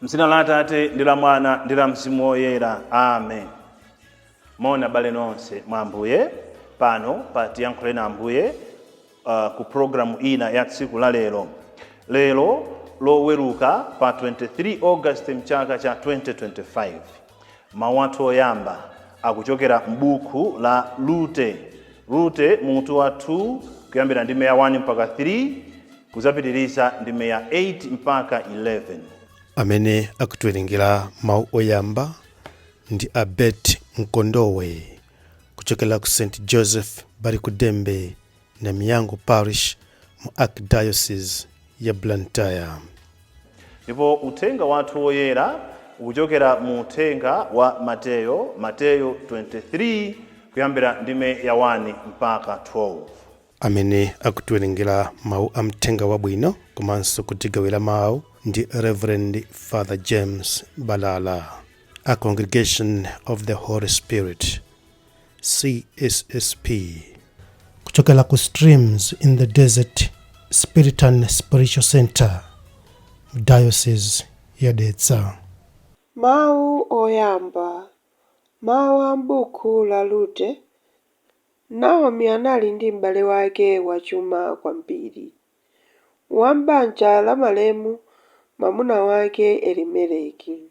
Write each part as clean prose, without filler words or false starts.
Mdzina la Atate ndi la Mwana ndi la Mzimu Woyera. Amen. Moni abale nonse mwa Ambuye pano pa Tiyankhuleni Ambuye ku programu ina ya tsiku la lero. Lero Loweruka pa 23 August mchaka cha 2025. Mawu athu oyamba akuchokera m'buku la Rute. Rute mutu wa 2 kuyambira ndime ya 1 mpaka 3 kuzapitiriza ndime ya 8 mpaka 11. Amene akutiwerengera mawu oyamba ndi a Bert Mkondowe kuchokera ku St Joseph Balikuddembe, Namiyango Parish mu Archdiocese ya Blantyre. Ndipo uthenga wathu woyera ukuchokera mu uthenga wa Mateyo, Mateyo 23 kuyambira ndime ya 1 mpaka 12. Amene akutiwerengera mawu a mthenga wabwino komanso kutigawira mawu ndi Reverend Father James Balala, a Congregation of the Holy Spirit, CSSP, kuchokera ku Streams in the Desert Spiritan Spiritual Center, Diocese ya Dedza. Mawu oyamba, Mawu a m'buku la Rute. Naomi anali ndi m'bale wake wachuma kwambiri, wa m'banja la malemu mwamuna wake Elimeleki,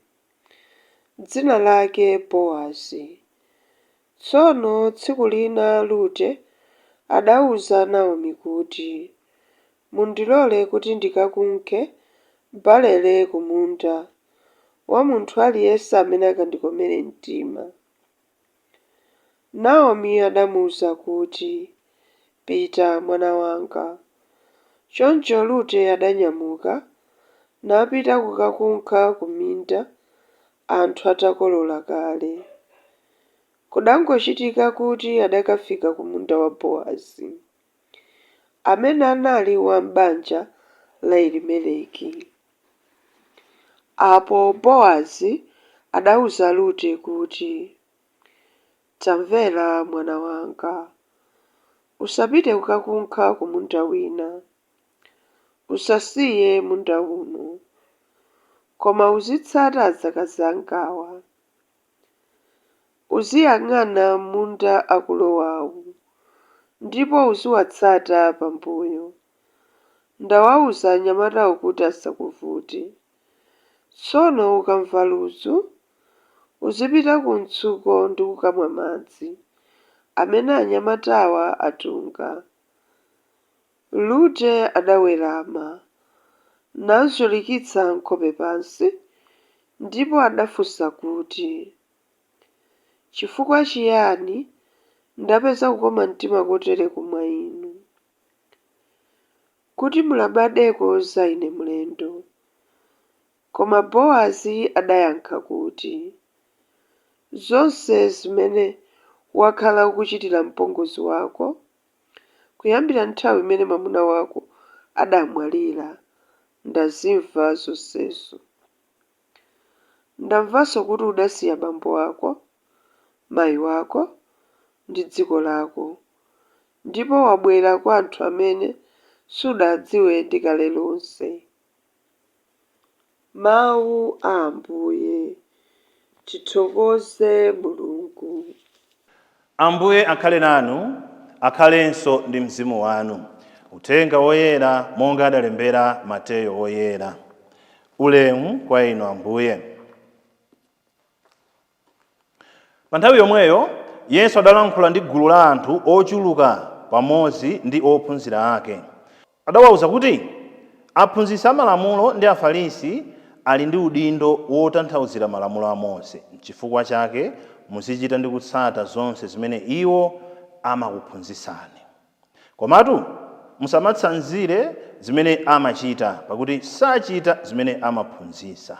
dzina lake Bowazi. Tsono tsiku lina Rute adauza Naomi kuti, Mundilole kuti ndikakunkhe barele ku munda wa munthu aliyense amene akandikomere mtima. Naomi adamuuza kuti, Pita, mwana wanga. Choncho Rute adanyamuka, napita kukakunkha ku minda anthu atakolola kale. Kudangochitika kuti adakafika ku munda wa Bowazi, amene anali wa m'banja la Elimeleki. Apo Bowazi adauza Rute kuti, Tamvera, mwana wanga. Usapite kukakunkha ku munda wina. Usasiye munda uno. Koma uzitsata adzakazi angawa. Uziyang'ana munda akulowawu, ndipo uziwatsata pambuyo. Ndawauza anyamatawo kuti asakuvute. Tsono ukamva ludzu, uzipita ku mtsuko ndi kukamwa madzi amene anyamatawa atunga. Rute adawerama, nazyolika nkhope pansi, ndipo adafunsa kuti, Chifukwa chiyani ndapeza kukoma mtima kotereku mwa inu, kuti mulabadeko za ine mlendo? Koma Bowazi adayankha kuti, Zonse zimene wakhala ukuchitira mpongozi wako, kuyambira nthawi imene mwamuna wako adamwalira, ndazimva zonsezo. Ndamvanso kuti udasiya bambo ako, mai wako, ndi dziko lako, ndipo wabwera kwa anthu amene sudawadziwe ndi kale lonse. Mawu a Ambuye. Tithokoze Mulungu. Ambuye akhale nanu, akhalenso ndi mzimu wanu. Uthenga Woyera monga adalembera Mateyo Woyera. Ulemu kwa inu Ambuye. Pa nthawi yomweyo Yesu adalankhula ndi gulu la anthu ochuluka pamodzi ndi ophunzira ake. Adawauza kuti, Aphunzitsi a Malamulo ndi Afarisi ali ndi udindo wotanthauzira Malamulo a Mose. Nchifukwa chake muzichita ndi kutsata zonse zimene iwo amakuphunzitsani. Komatu musamatsanzire zimene amachita, pakuti sachita zimene amaphunzitsa.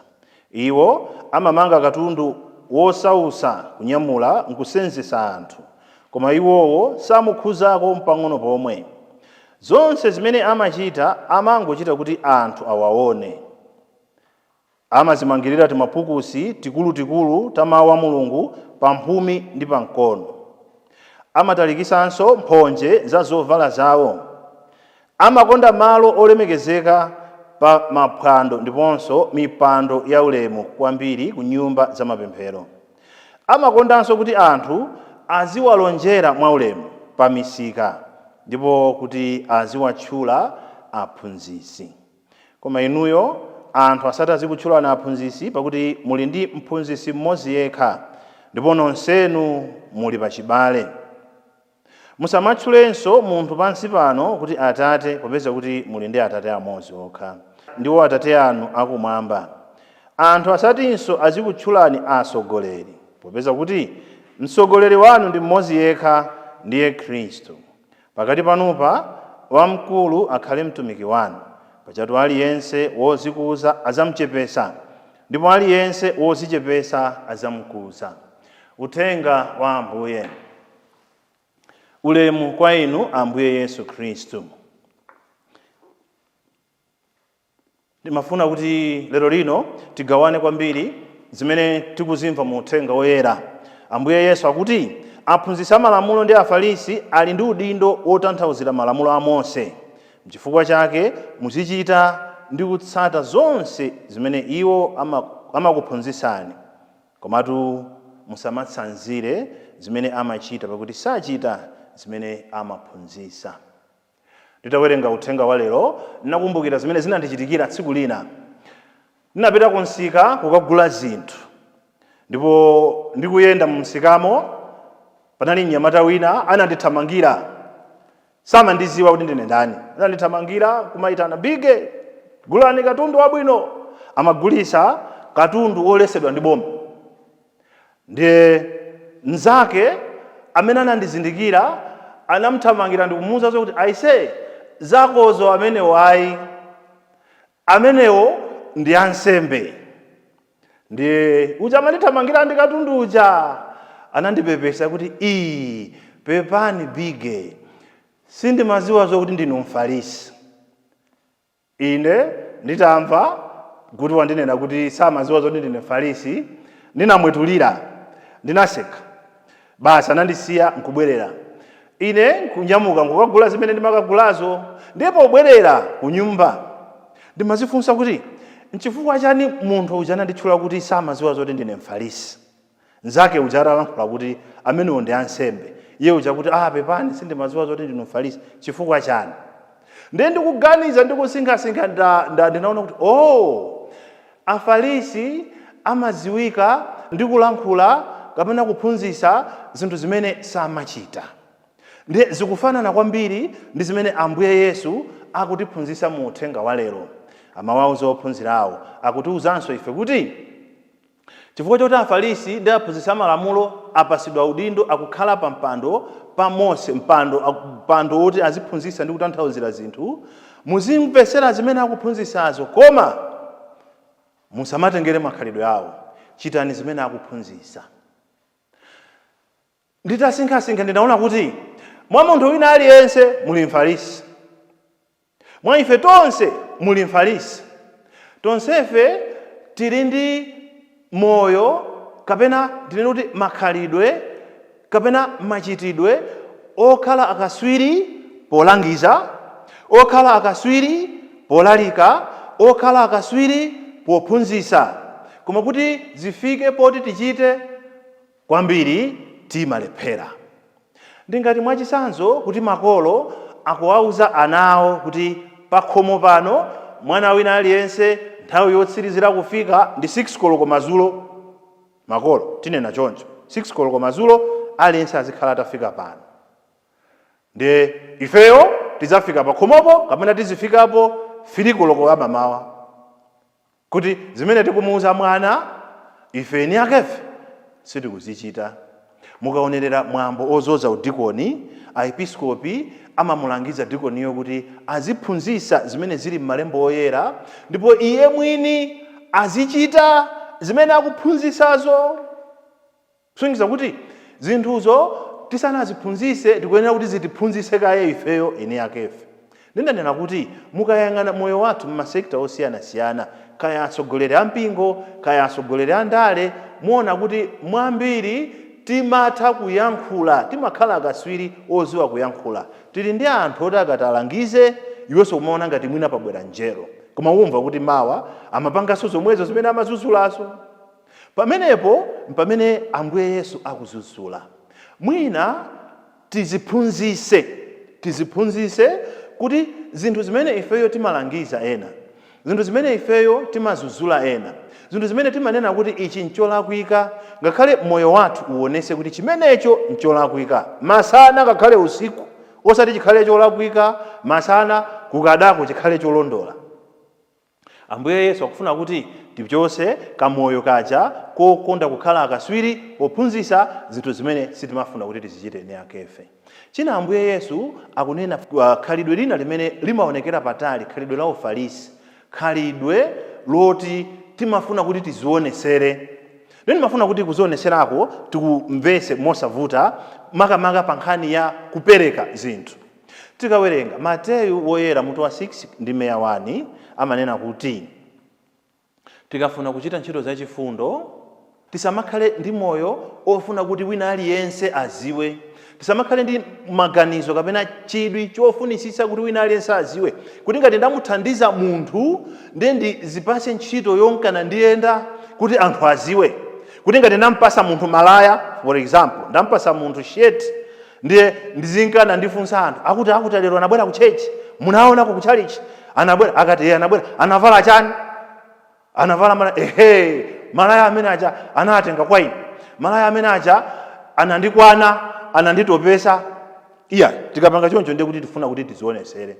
Iwo amamanga katundu wosautsa kunyamula nkusenzetsa anthu, koma iwowo samukhudzako mpang'ono pomwe. Zonse zimene amachita amangochita kuti anthu awaone. Amadzimangirira timapukusi tikulutikulu ta Mau a Mulungu pamphumi ndi pamkono. Amatalikitsanso mphonje za zovala zao. Amakonda malo olemekezeka pa maphwando ndiponso mipando yaulemu kwambiri ku nyumba za mapemphero. Amakondanso kuti anthu aziwalonjera mwaulemu pa misika ndipo kuti aziwatchula aphunzitsi. Koma inuyo anthu asati azikutchulani aphunzitsi, pakuti muli ndi mphunzitsi mmodzi yekha, ndipo nonsenu muli pachibale. Musamatchulenso munthu pansi pano kuti atate, popeza kuti muli ndi Atate amodzi okha, ndiwo Atate anu akumwamba. Anthu asatinso azikutchulani atsogoleri, popeza kuti mtsogoleri wanu ndi mmodzi yekha, ndiye Khristu. Pakati panupa wamkulu akhale mtumiki wanu. Pajatu aliyense wodzikuza adzamuchepetsa, ndipo aliyense wodzichepetsa adzamukuza. Uthenga wa Ambuye. Ulemu kwa inu Ambuye Yesu Khristu. Ndimafuna kuti lero lino tigawane kwambiri zimene tikuzimva mu Uthenga Woyera. Ambuye Yesu akuti aphunzitsi a malamulo ndi Afarisi ali ndi udindo wotanthauzira malamulo a Mose. N'chifukwa chake muzichita ndi kutsata zonse zimene iwo amakuphunzitsani. Komatu musamatsanzire zimene amachita, pakuti sachita zimene amaphunzitsa. Nditawerenga uthenga wa lero, ndinakumbukira zimene zinandichitikira tsiku lina. Ndinapita kumsika kukagula zinthu, ndipo ndikuyenda mumsikamo panali mnyamata wina anandithamangira. Samandidziwa kuti ndine ndani. Anandithamangira kumaitana, bige, gulani katundu wabwino. Amagulitsa katundu woletsedwa ndi boma. Ndiye mnzake amene anandizindikira anamuthamangira ndikumuuza zokuti aise, zakozo amenewo ayi, amenewo ndi ansembe. Ndiye uja amandithamangira ndi katundu uja anandipepesa kuti ii, pepani bige, sindimadziwa zokuti ndinu Mfarisi. Ine nditamva kuti wandinena kuti samadziwa zoti ndine Mfarisi, ndinamwetulira, ndinaseka. Basi anandisiya nkubwerera. Ine nkunyamuka nkukagula zimene ndimakagulazo. Ndiye pobwerera kunyumba ndimadzifunsa kuti, Nchifukwa chani munthu uja ananditchula kuti samadziwa zoti ndine Mfarisi? Nzake uja atalankhula kuti amenewo ndi ansembe, iye uja kuti, ah, pepani, sindimadziwa zoti ndinu Mfarisi. Chifukwa chani? Ndiye ndikuganiza ndi kusinkhasinkha ndinaona kuti, oh, Afarisi amadziwika ndi kulankhula kapena kuphunzitsa zinthu zimene samachita. Ndiye zikufanana kwambiri ndi zimene Ambuye Yesu akutiphunzitsa mu uthenga wa lero. Amawauza ophunzira awo, akutiuzanso ife kuti Chifukwa choti Afarisi ndi aphunzitsi amalamulo apatsidwa udindo akukhala pa mpando pa Mose, mpando, mpando woti aziphunzitsa ndi kutanthauzira zinthu, muzimvetsera zimene akuphunzitsazo, koma musamatengere makhalidwe awo. Chitani zimene akuphunzitsa. Nditasinkhasinkha ndinaona kuti mwa munthu wina aliyense muli Mfarisi. Mwa ife tonse muli Mfarisi. Tonsefe tili ndi moyo kapena tinene kuti makhalidwe kapena machitidwe okhala akaswiri polangiza, okhala akaswiri polalika, okhala akaswiri pophunzitsa. Koma kuti zifike poti tichite kwambiri timalephera. Ndi ngati mwachitsanzo kuti makolo akuwauza ana awo kuti pakhomo pano mwana wina aliyense nthawi yotsirizira kufika ndi 6 koloko madzulo. Makolo tinena choncho, 6 koloko madzulo aliyense azikhala atafika pano. Ndiye ifeyo tidzafika pakhomopo kapena tizifikapo 3 koloko ya mamawa. Kuti zimene tikumuuza mwana ife eni akefe sitikuzichita. Mukaonerera mwambo ozoza udikoni, aepiskopi amamulangiza dikoniyo kuti aziphunzitsa zimene zili m'malembo oyera ndipo iye mwini azichita zimene akuphunzitsazo. Kusonyeza kuti zinthuzo tisanaziphunzitse tikuyenera kuti zitiphunzitse kaye ifeyo eni akefe. Ndiye ndanena kuti mukayang'ana moyo wathu m'ma sector osiyanasiyana, kaya atsogoleri a mpingo, kaya atsogoleri a ndale, muona kuti mwambiri timatha kuyankhula, timakhala akaswiri odziwa kuyankhula. Tili ndi anthu oti akati alangize, iwenso kumaona ngati mwina pabwera njelo. Koma umva kuti mawa amapanganso zomwezo zimene amazuzulazo. Pamenepo pamene Ambuye Yesu akuzuzula, mwina tiziphunzise kuti zinthu zimene ifeyo timalangiza ena, zinthu zimene ifeyo timazuzula ena, zinthu zimene timanena kuti ichi ncholakwika, ngakhale moyo wathu uwonese kuti chimenecho ncholakwika masana ngakhale usiku, osati chikhale cholakwika masana, kukadako chikhale cholondola. Ambuye Yesu akufuna kuti tichose kamoyo kaja kokonda kukhala akaswiri pophunzitsa zinthu zimene sitimafuna kuti tizichite eni akefe. China, Ambuye Yesu akunena khalidwe lina limene limaonekera patali, khalidwe la Ufarisi, khalidwe loti timafuna kuti tizionesere. Lero ndimafuna kuti kuzioneserako tikumvese mosavuta, makamaka pa nkhani ya kupereka zinthu. Tikawerenga Mateyu Woyera mutu wa 6 ndi meya 1, amanena kuti tikafuna kuchita ntchito zachifundo, tisamakhale ndi moyo ofuna kuti wina aliyense aziwe, tisamakhale ndi maganizo kapena chidwi chofunisisa kuti wina aliyense aziwe kuti ngati ndamuthandiza munthu, ndiye ndizipase ntchito yonkana ndiyenda kuti anthu aziwe kuti ngati ndampasa munthu malaya, for example, ndampasa munthu shirt, ndiye ndizinkana ndifunsa anthu akuti lero anabwera ku church, munaonako ku church anabwera? Akati iye anabwera, anavala chani? Anavala malaya. Ehe, malaya amene aja anatenga kwa ine, malaya amene aja anandikwana, ananditopesa. Iya, tikapanga choncho ndiye kuti tifuna kuti tizionesere.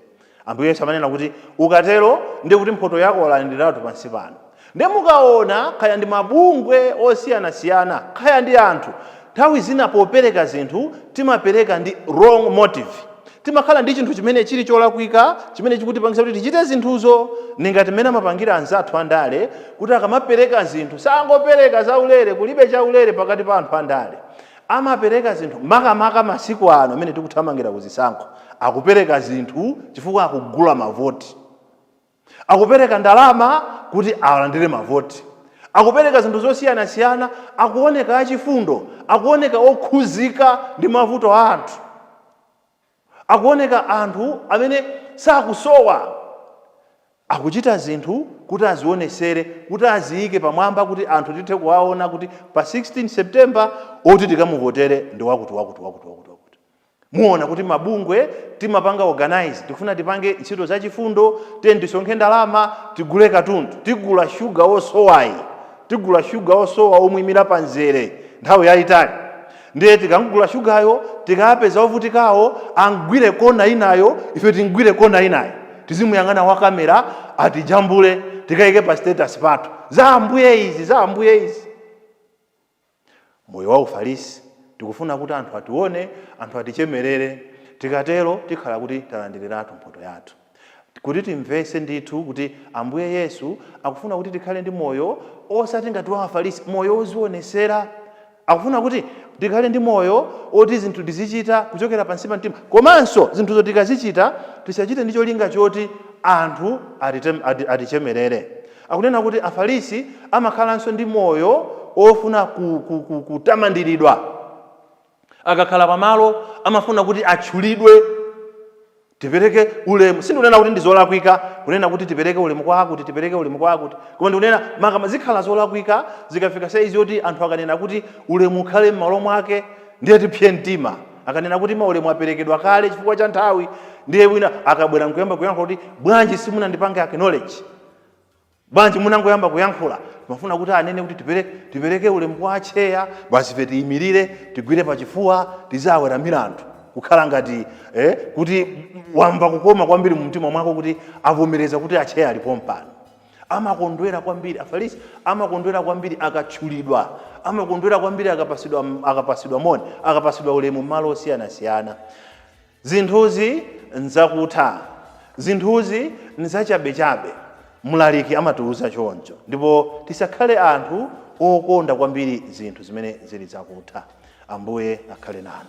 Ambuye Yesu amanena kuti ukatero ndiye kuti mphoto yako walandiratu pansi pano. Ndiye mukaona kaya ndi mabungwe osiyanasiyana, kaya ndi anthu, nthawi zina popereka zinthu timapereka ndi wrong motive, timakhala ndi chinthu chimene chili cholakwika chimene chikutipangisa kuti tichite zinthuzo. Ningati mmene amapangira anzathu andale, kuti akamapereka zinthu sangopereka zaulere, kulibe chaulere pakati pa anthu andale. Amapereka zinthu, makamaka masiku ano amene tikuthamangira kuzisankho, akupereka zinthu chifukwa akugula mavoti, akupereka ndalama kuti alandire mavoti, akupereka zinthu zosiyanasiyana, akuoneka achifundo, akuoneka okhuzika ndi mavuto a anthu, akuoneka anthu amene sakusowa. Akuchita zinthu kuti azionesere, kuti aziyike pamwamba, kuti anthu tithe kuwaona kuti pa 16 September oti tikamuvotere ndi wakuti, wakuti, wakuti, wakuti, wakuti. Muona kuti mabungwe timapanga organize, tikufuna tipange ntchito zachifundo, tiye tisonkhe ndalama tigule katundu, tigula shuga wosowayi, tigula shuga wosowa omuyimira panzere nthawi yayitali. Ndiye tikangugula shugayo, tikapeza ovutikawo angwire kona inayo, ife tingwire kona inayo, tizimuyang'ana wa kamera atijambule, tikayike pa status pathu. Za Ambuye izi, za Ambuye izi. Moyo wa Ufarisi, tikufuna kuti anthu atione, anthu atichemerere. Tikatero tikhala kuti talandiriratu mphoto yathu. Kuti timvese ndithu kuti Ambuye Yesu akufuna kuti tikhale ndi moyo osati ngati wa Afarisi, moyo wozionesera. Akufuna kuti tikhale ndi moyo oti zinthu tizichita kuchokera pansi pa mtima, komanso zinthuzo tikazichita tisachite ndi cholinga choti anthu atichemerere. Akunena kuti Afarisi amakhalanso ndi moyo ofuna kutamandiridwa. Akakhala pamalo amafuna kuti atchulidwe, tipereke ulemu. Sindikunena kuti ndi zolakwika kunena kuti tipereke ulemu kwa akuti, tipereke ulemu kwa akuti, koma ndikunena makama zikhala zolakwika zikafika saizi yoti anthu akanena kuti ulemu ukhale m'malo mwake, ndiye tipye mtima. Akanena kuti maulemu aperekedwa kale chifukwa cha nthawi, ndiye wina akabwera nkuyamba kuyankhula kuti bwanji simunandipange acknowledge, bwanji munangoyamba kuyankhula, mafuna kuti anene kuti tipereke ulemu kwa acheya, basi ife tiyimirire, tigwire pachifuwa, tizaweramira anthu, kukhala ngati kuti wamva kukoma kwambiri mu mtima mwako kuti avomereza kuti acheya alipo mpano. Amakondwera kwambiri Afarisi, amakondwera kwambiri akatchulidwa, amakondwera kwambiri akapasidwa moni, akapasidwa ulemu m'malo osiyanasiyana. Zinthuzi nzakutha, zinthuzi nzachabechabe, mlaliki amatiuza choncho. Ndipo tisakhale anthu okonda kwambiri zinthu zimene zili zakutha. Ambuye akhale nanu.